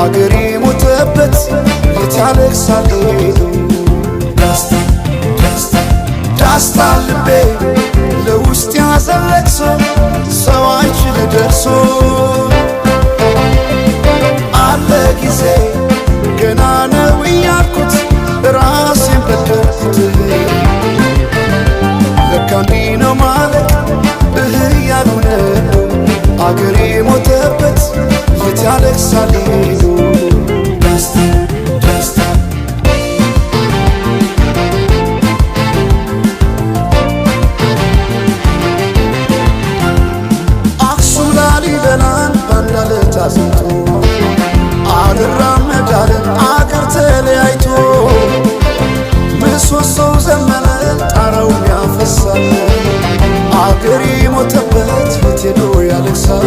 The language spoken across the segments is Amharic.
አገሬ ሞተበት የት ያለቅሳል ሄዶ ዳስታ ዳስታ ዳስታ ልቤ ለውስጥ ያዘን ለቅሶ ሰው አይችል ደርሶ አለ ጊዜ ገና ነው እያልኩት ራሴን በደልኩት ለካ እንዲህ ነው ማለቅ እህ እያሉ ነዶ አገሬ ሞተበት የት ያለቅሳል ሄዶ ዳስታ ዳስታ አክሱም ላሊበላን ባንድ አለት አጽንቶ አልራመድ አለ አገር ተለያይቶ ምሰሶው ዘመነ ጣራውም ያፈሳል አገሬ ሞተበት የት ሄዶ ያለቅሳል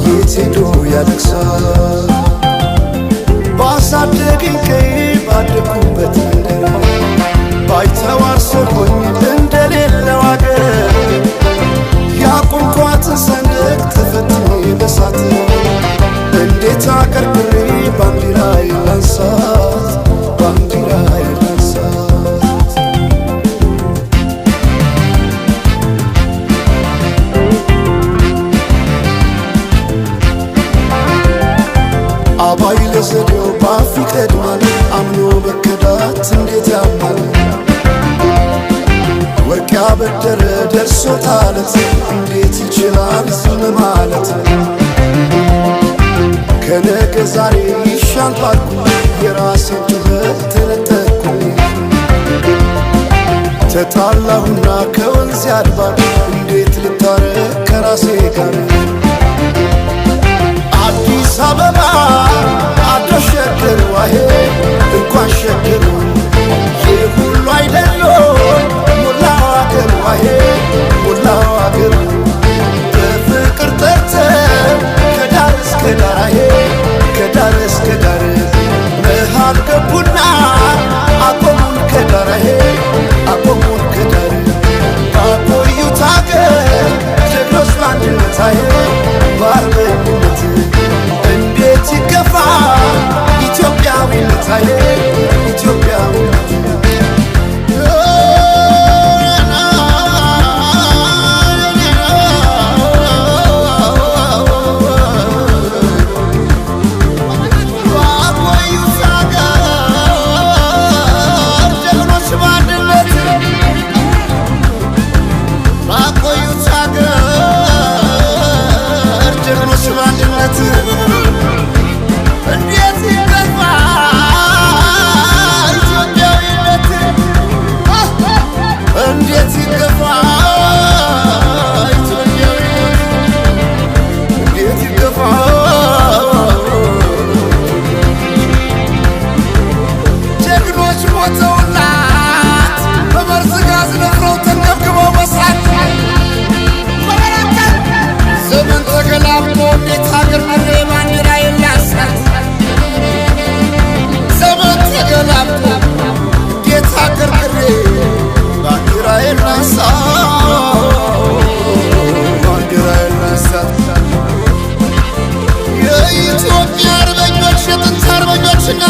የት ሄዶ ያለቅሳል ባሳደገኝ ቀዬ ባደግኩበት መንደር ባይተዋር ሰው ሆኜ እንደሌለው አገር ያቆምኳትን ሰንደቅ ተፈትኜ በሳት እንዴት አቀርቅሬ ባንዲራዬን ላንሳት ባንዲራዬን ላንሳት አባይ ለዘዴው ባፍ ይቀድማል አምኖ መከዳት እንዴት ያማል ወርቅ ያበደረ ደርሶታለት እንዴት ይችላል ዝም ማለት ከነገ ዛሬ ይሻል ባልኩ የራሴን ጩኸት ተነጠቅኩኝ ተጣላሁና ከወንዝ አድባር እንዴት ልታረቅ ከራሴ ጋር አዲስ አበባ አዶ ሸገር ዋሄ እንኳን ሸገሩ ይህ ሁሉ አይደሎ ሞላው አገር ዋሄ ሞላው አገር በፍቅር ጠርተን ከዳር እስከ ዳር አሄ ከዳር እስከ ዳር መሃል ገቡና አቆሙን ከዳር አሄ አቆሙን ከዳር ባቆዩት አገር ጀግኖች በአንድነት አሄ በአርበኝነት እንዴት ይገፋ ኢትዮጵያዊነት አሄ ኢትዮጵያዊነት ባቆዩት አገር ጀግኖች በአንድነት ባቆዩት አገር ጀግኖች በአንድነት እንዴት ይገፋ ኢትዮጵያዊነት እንዴት ይገፋ ኢትዮጵያዊነት እንዴት ይገፋ ጀግኖች ሞተውላት በመርዝ ጋዝ ነፍረው ተንገብግበው በሳት ዘመን ተገላብጦ እንዴት ሀገር መሬ ባንዲራ የላሳት ዘመን ተገላብጦ እንዴት ሀገር ቅሬ ባንዲራ የላሳት ባንዲራ የላሳት የኢትዮጵያ አርበኞች የጥንት አርበኞች እና